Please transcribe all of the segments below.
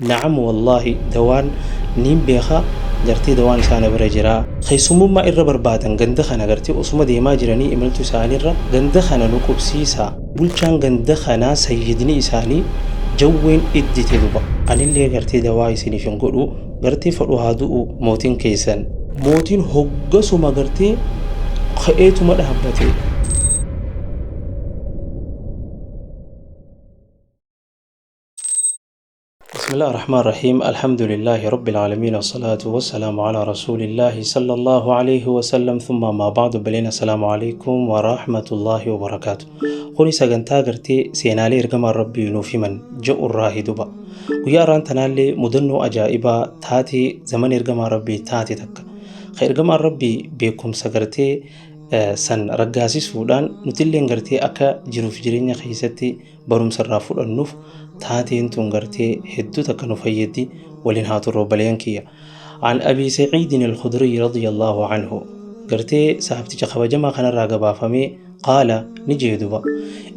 Na'am wallaahi dawaan niin beeka, gartee dawaan isaa na bira jira. Keessummummaa irra barbaadan ganda kana, gartee osuma deemaa jiranii imaltuu isaaniirra ganda kana nu qubsiisaa. Bulchaan ganda kanaa sayyidni isaanii jawween iddite duba. Anillee gartee dawaa isiniif hin godhu, gartee fadhu haa du'u mootiin keessan. Mootiin hoggasuma gartee ka'eetuma dhaabbate. بسم الله الرحمن الرحيم، الحمد لله رب العالمين، والصلاة والسلام على رسول الله صلى الله عليه وسلم، ثم ما بعد. بلين السلام عليكم ورحمة الله وبركاته. Kuni sagantaa gartee seenaalee ergamaan Rabbii nuuf himan je'u irraa duba. Guyyaa irraan tanaallee mudannoo ajaa'ibaa taatee zaman ergamaa Rabbii taate takka. Ka ergamaan Rabbii beekumsa gartee san raggaasisuudhaan nutilleen gartee akka jiruuf jireenya keessatti barumsa irraa fudhannuuf taateen tun gartee hedduu takka nu fayyaddi. Waliin haa turru, obboleeyyan kiyya. عن أبي سعيد الخدري رضي الله عنه، gartee sahabticha kabajamaa kanarraa gabaafamee، قال ni jee duba: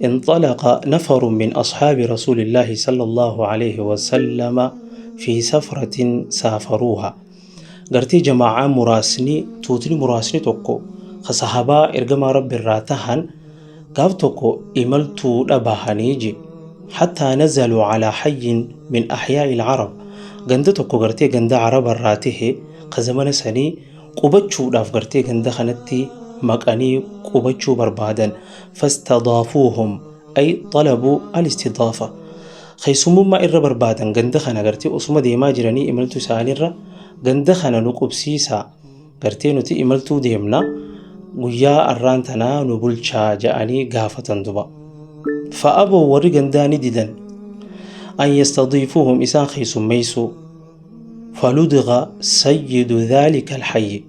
انطلق نفر من أصحاب رسول الله صلى الله عليه وسلم في سفرة سافروها. Gartee jamaa'aa muraasni, tuutni muraasni tokko ka sahabaa ergamaa Rabbi irraa tahan gaaf tokko imaltuudha bahanii je. حتى نزلوا على حي من أحياء العرب. Ganda tokko gartee ganda Araba irraa tahe ka zamana sanii qubachuudhaaf gartee ganda kanatti maqanii qubachuu barbaadan. فاستضافوهم أي طلبوا الاستضافة. Keessummummaa irra barbaadan ganda kana, gartee osuma deemaa jiranii imaltuu isaaniirra ganda kana nu qubsiisaa, gartee nuti imaltuu deemna, guyyaa arraan tanaa nu bulchaa ja'anii gaafatan duba. فأبوا warri gandaa ni didan أن يستضيفوهم isaan keessummeessuu. فلدغ سيد ذلك الحي.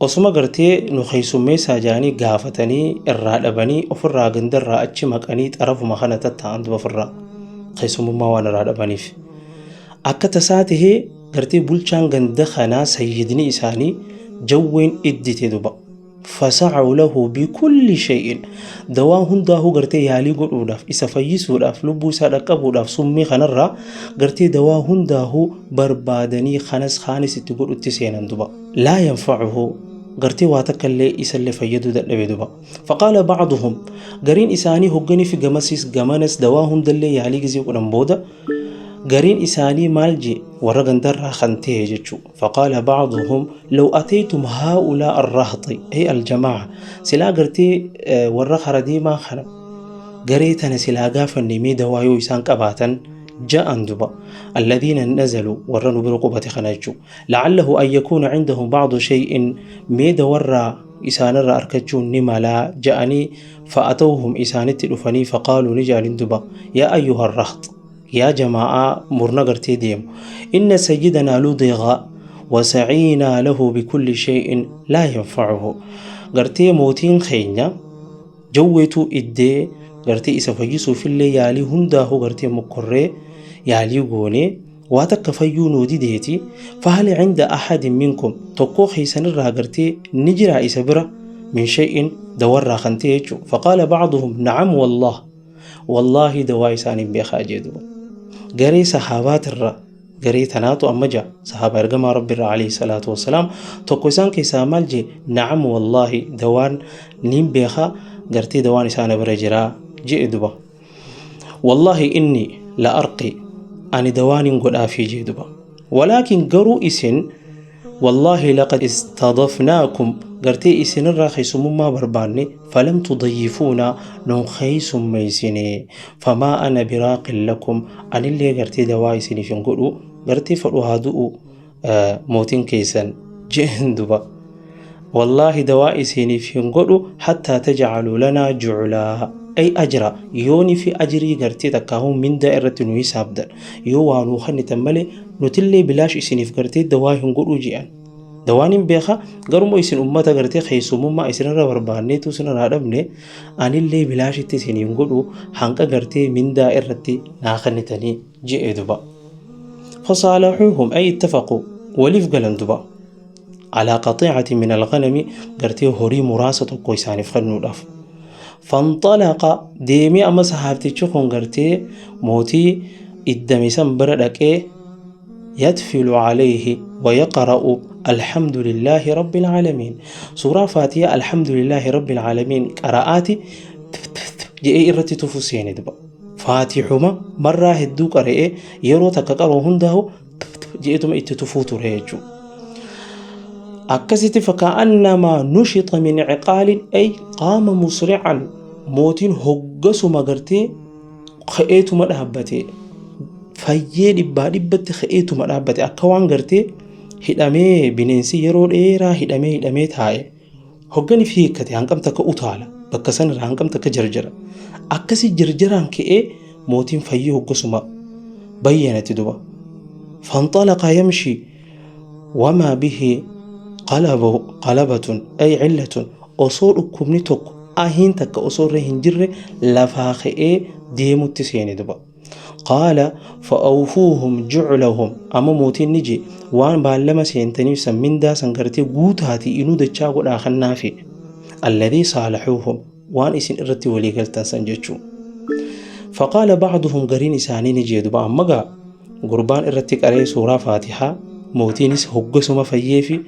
Osuma gartee nu keessummeessaa ja'anii gaafatanii irraa dhabanii ofirraa gandarraa achi maqanii xarafuma kana tatta'an duba, ofirraa keessummummaa waan irraa dhabaniif. Akka tasaa tahee gartee bulchaan ganda kanaa sayyidni isaanii jawween iddite duba. فسعوا له بكل شيء. Dawaa hundaahuu gartee yaalii godhuudhaaf, isa fayyisuudhaaf, lubbuu isaa dhaqqabuudhaaf, summii kanarraa gartee dawaa hundaahuu barbaadanii kanas kaanis itti godhutti seenan duba. لا ينفعه. Gartee waa takka illee isallee fayyaduu dadhabe duba. فقال بعضهم gariin isaanii hogganii fi gamasis gamanas dawaa hundallee yaalii gizee godhan booda gariin isaanii maal je, warra gandarraa kan ta'e jechuu. فقال بعضهم لو أتيتم هؤلاء الرهط أي الجماعة. Silaa gartee warra kara deemaa kana, garee tana silaa gaafanne mee dawaa yoo isaan qabaatan ja'an duba. الذين نزلوا warra nu bira qubate kana jechuu. لعله أن يكون عندهم بعض شيء mee dawarraa isaanirraa argachuun ni malaa ja'anii. فأتوهم isaanitti dhufanii. فقالوا ni ja'anin duba: يا أيها الرهط yaa jamaa'aa murna gartee deemu، إن سيدنا لدغ وسعينا له بكل شيء لا ينفعه. Gartee mootiin keenya jawweetu iddee, gartee isa fayyisuufillee yaalii hundaahuu gartee mokkorree yaalii goonee waa takka fayyuu nuu dideeti. فهل عند أحد منكم tokkoo keessanirraa gartee ni jiraa isa bira من شيء dawarraa kan ta'e jechuu. فقال بعضهم نعم والله، wallaahi dawaa isaaniin beekaa jee duba. Garee sahaabaatirra garee tanaatu amma jaa sahaaba ergamaa Rabbiirra عليه الصلاة والسلام tokko isaan keessaa maal jee? نعم والله dawaan niin beekaa, gartee dawaan isaana bira jiraa jee duba. والله إني لأرقي ani dawaanin godhaafii jee duba. ولكن garuu isin والله لقد استضفناكم gartee isinirraa keessummummaa barbaanne فلم تضيفونا nun keessummeessine. فما أنا براق لكم anillee gartee dawaa isiniif hin godhu, gartee fadhu haa du'u mootiin keessan jeen duba. Wallaahi dawaa isiniif hin godhu حتى تجعلوا لنا جعلا أي أجرا yooni fi ajrii gartee takkaahuu mindaa irratti nu hisaabdan yoo waa nuu kennitan malee nutillee bilaash isiniif gartee dawaa hin godhuu je'an. Dawaan hin beeka, garuma isin ummata gartee keessumummaa isinirra barbaanneetu isinirraa dhabne, anillee bilaashitti isin hin godhu hanqa gartee mindaa irratti naa kennitanii je'e duba. فصالحوهم أي اتفقوا waliif galan duba على قطيعة من الغنم gartee horii muraasa tokko isaaniif kennuudhaaf. فانطلق deemee amma sahaabtichi kun gartee mootii iddame san bira dhaqee. Yatfilu alayhi wa yaqra'u alhamdulillaahi rabbil aalamiin. Suuraa Faatihaa alhamdulillaahi rabbil aalamiin qara'aati je'ee irratti tufu seene duba. Faatihuma marraa hedduu qara'ee yeroo takka qara'u hundaa'u je'eetuma itti tufuu ture jechuudha. Akkasitti faka'annamaa nushixa min ciqaalin ay qaama musri'an mootiin hoggasuma gartee ka'eetuma dhaabbate fayyee dhibbaa dhibbatti ka'eetuma dhaabbate akka waan gartee hidhamee bineensi yeroo dheeraa hidhamee hidhamee taa'e hoggani fi hiikkate hanqam takka utaala bakka san irraa hanqam takka jarjara akkasi jarjaraan ka'ee mootiin fayyee hoggasuma bayyanate duba fanxalaqa yamshi wamaa bihi qalabatun ay cillatun osoo dhukkubni tokko ahiin takka osoo irra hin jirre lafaa ka'ee deemutti seene duba. Qaala fa'awfuuhum juclahum amma mootiin ni jee waan baallama seentaniif san mindaa san gartee guutaatii inuu dachaa godhaa kannaafi alladhii saalahuuhum waan isin irratti walii galtan san jechuu. Faqaala ba'duhum gariin isaanii ni jee duba amma gaa gurbaan irratti qaree suuraa faatihaa mootiinis hoggasuma fayyeefi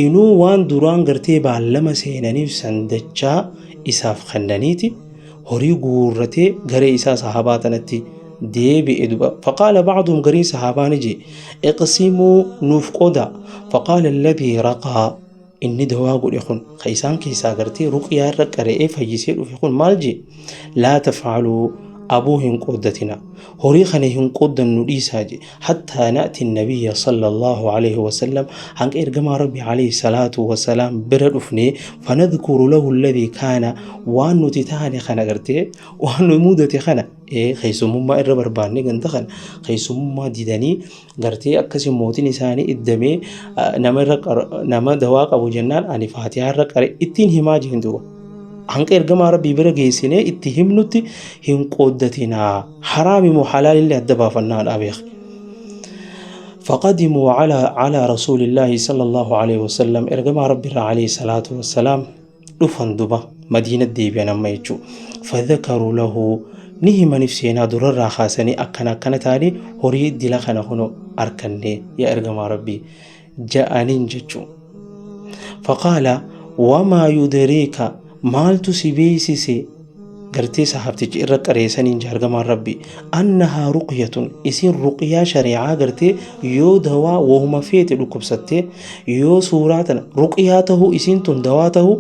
Inuu waan duraan gartee baallama seenaniif san dachaa isaaf kennaniiti horii guurratee garee isaa sahaabaa tanatti deebi'e duba. Faqaala ba'duhum gariin sahaabaa ni jee iqsimuu nuuf qoda. Faqaala alladhii raqaa inni dawaa godhe kun ka isaan keessaa gartee ruqyaa irra qara'ee fayyisee dhufe kun maal jee laa taf'aluu aboo hin qooddatina horii kana hin qooddannu dhiisaa jee Hattaa na'ti nabiyya sallallahu alayhi wa sallam hanga ergamaa Rabbi alayhi salaatu wa salaam bira dhufnee fanadhkuru lahu alladhii kaana waan nuti taane kana gartee waan nu mudate kana keessummummaa irra barbaanne ganda kana keessummummaa didanii gartee akkasi mootiin isaanii iddamee nama irra nama dawaa qabu jennaan ani faatihaa irra qare ittiin himaa jeen duuba. Hanga ergamaa Rabbii bira geessinee itti himnutti hin qooddatinaa. Haraami moo halaalillee adda baafannaadhaa beeki. فقدموا على رسول الله صلى الله عليه وسلم ergamaa Rabbi irraa عليه الصلاة والسلام dhufan duba madiina deebi'an amma jechuu فذكروا له ni himaniif seenaa durarraa kaasanii akkana akkana ta'anii horii dila kana kuno arkanne yaa ergamaa Rabbii ja'aniin jechuu. Faqaala wamaa yudriika maaltu si beeysise gartee sahaabtichi irra qareessaniin jaargamaan rabbi annahaa ruqyatun isiin ruqyaa shari'aa gartee yoo dawaa wahuma feete dhukkubsattee yoo suuraa tana ruqyaa tahuu isiin tun dawaa tahuu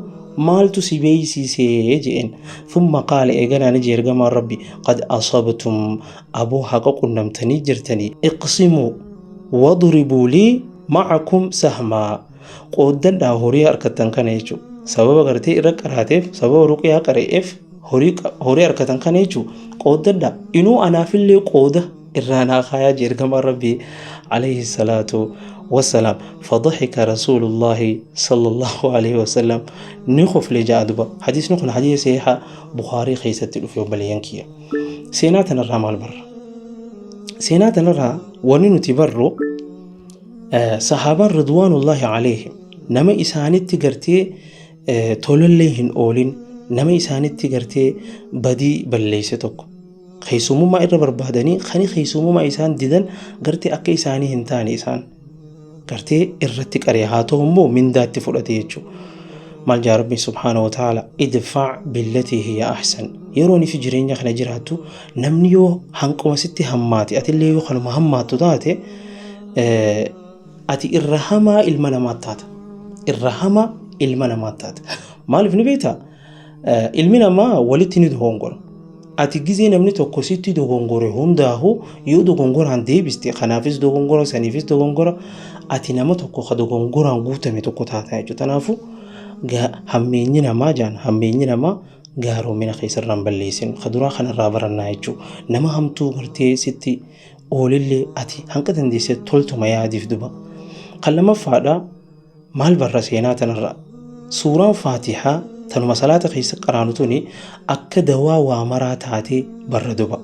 maaltu si beeysisee je'een thumma qaala eeganaa ni jee ergamaan rabbi qad asabtum aboo haqa qunnamtanii jirtanii iqsimuu Wadribuu lii ma'akum sahmaa qooddadhaa horii harkattan kana jechuudha. Sababa gartee irra qaraateef sababa ruqyaa qara'eef horii harkatan kana jechuudha. Qooddadhaa inuu anaafillee qooda irraa naa kaayaa jee ergamaan Rabbii alayhi salaatu wassalaam. Fadaxika rasuulullaahi sallallahu alayhi wasallam ni kofle ja'a duba. Hadiisni kun hadiisa sahiiha Bukaarii keessatti dhufe obboleeyyan kiyya. Seenaa tanarraa maal barra? Seenaa tanarraa wanni nuti barru sahaabaan ridwaanullaahi alayhim nama isaanitti gartee tolallee hin oolin nama isaanitti gartee badii balleesse tokko keessumummaa irra barbaadanii kani keessumummaa isaan didan gartee akka isaanii hin taane isaan gartee irratti qaree haa ta'u immoo mindaatti fudhate jechuudha. Maal jaa Rabbiin subhaanahu wa ta'ala idfaa billatii hiya ahsan yeroo nifi jireenya kana jiraattu namni yoo hanquma sitti hammaate atillee yoo kanuma hammaattu taate ati irra hamaa ilma namaa taata irra hamaa ilma namaa taata maaliif ni beektaa Ilmi namaa walitti ni dogongora. Ati gizee namni tokko sitti dogongore hundaahu yoo dogongoraan deebiste kanaafis dogongora saniifis dogongora ati nama tokko ka dogongoraan guutame tokko taata jechuudha. Kanaafuu hammeenyi namaa jaan hammeenyi namaa gaaromina keessarraan balleessin ka duraa kanarraa barannaa jechuudha. Nama hamtuu gartee sitti oolillee ati hanqa dandeesse toltuma yaadiif duba. Kan lammaffaadha Maal barra seenaa tanarraa? Suuraan Faatihaa tanuma salaata keessa qaraanu tuni akka dawaa waa maraa taate barra duba.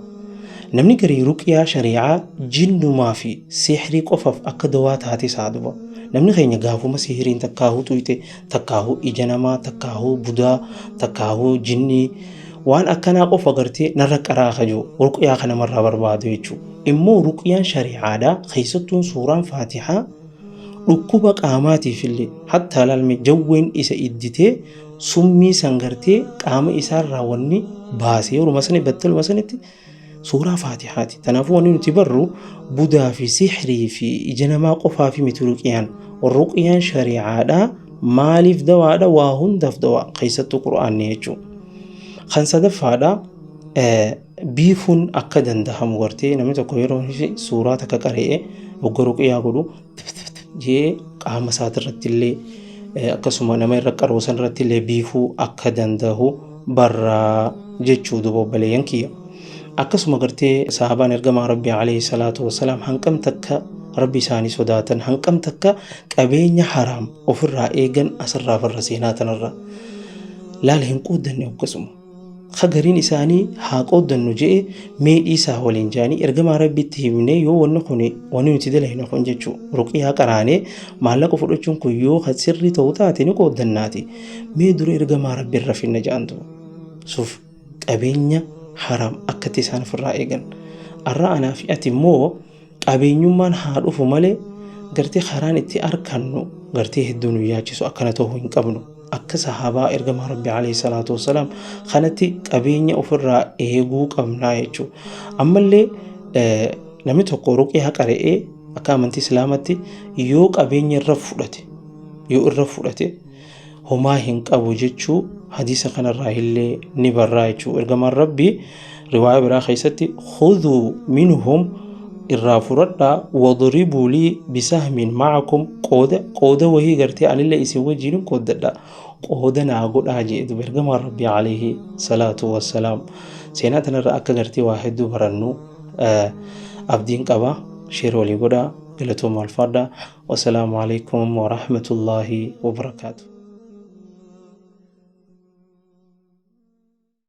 Namni garii ruqyaa shari'aa jinnumaa fi sihrii qofaaf akka dawaa taate sa'a duba. Namni keenya gaafuma sihriin takkaahuu xuyxe, takkaahuu ija namaa, takkaahuu budaa, takkaahuu jinnii waan akkanaa qofa gartee narra qaraa ka jiru ruqyaa ka namarraa barbaadu jechuudha. Immoo ruqyaan shari'aadhaa keessattuun suuraan Faatihaa dhukkuba qaamaatiif illee, hattaa laalme jawween isa idditee summii san gartee qaama isaarraa wanni baase yeruma sani battaluma sanitti suuraa Faatihaati. Kanaafuu wanni nuti barru budaa fi sihrii fi ija namaa qofaa fi miti ruqyaan. Ruqyaan shari'aadhaa maaliif dawaadha? Waa hundaaf dawaa, keessattuu Qur'aanni jechuudha. Kan sadaffaadha, biifuun akka dandahamu gartee namni tokko yeroo suuraa takka qara'ee hogga ruqyaa godhu jee qaama isaatirratti illee, akkasuma nama irra qaroo san irratti illee biifuu akka dandahu barraa jechuu duuba obboleeyyan kiyya. Akkasuma gartee sahabaan ergamaa Rabbii alayhi salaatu wassalaam hanqam takka Rabbi isaanii sodaatan, hanqam takka qabeenya haraam ofirraa eegan asirraa farra seenaa tanarraa. Laala, hin qooddanne akkasuma. Ka gariin isaanii haa qooddannu je'e, mee dhiisaa waliin jedhanii ergamaa Rabbitti himnee, yoo wanni kun, wanni nuti dalaynu kun jechuu ruqiyaa qaraanee maallaqa fudhachuun kun yoo ka sirrii ta'u taate ni qooddannaati. Mee dura ergamaa Rabbi irra finna jedhantu. Suuf qabeenya haraam akkatti isaan ofirraa eegan. Arra anaa fi ati immoo qabeenyummaan haa dhufu malee gartee karaan itti arkannu gartee hedduu nu yaachisu, akkana ta'uu hin qabnu. Akka sahaabaa ergamaa Rabbi alayhi salaatu wassalaam kanatti qabeenya ofirraa eeguu qabnaa jechuudha. Ammallee namni tokko ruqiyaa qara'ee akka amantii Islaamatti yoo qabeenya irra fudhate, yoo irra fudhate homaa hin qabu jechuu hadiisa kanarraa illee ni barraa jechuu. Ergamaan Rabbii riwaaya biraa keessatti khudhuu minhum, irraa fudhadhaa, wadribuu lii bisahmin ma'akum, qooda qooda wahii gartee anillee isin wajjiin qooddadha, qooda naa godhaa jee duba ergamaan Rabbii alayhi salaatu wassalaam. Seenaa tanarra akka gartee waa hedduu barannu abdiin qaba. Share walii godhaa. Galatooma, alfaadhaa. Wasalaamu alaikum warahmatullaahi wabarakaatu.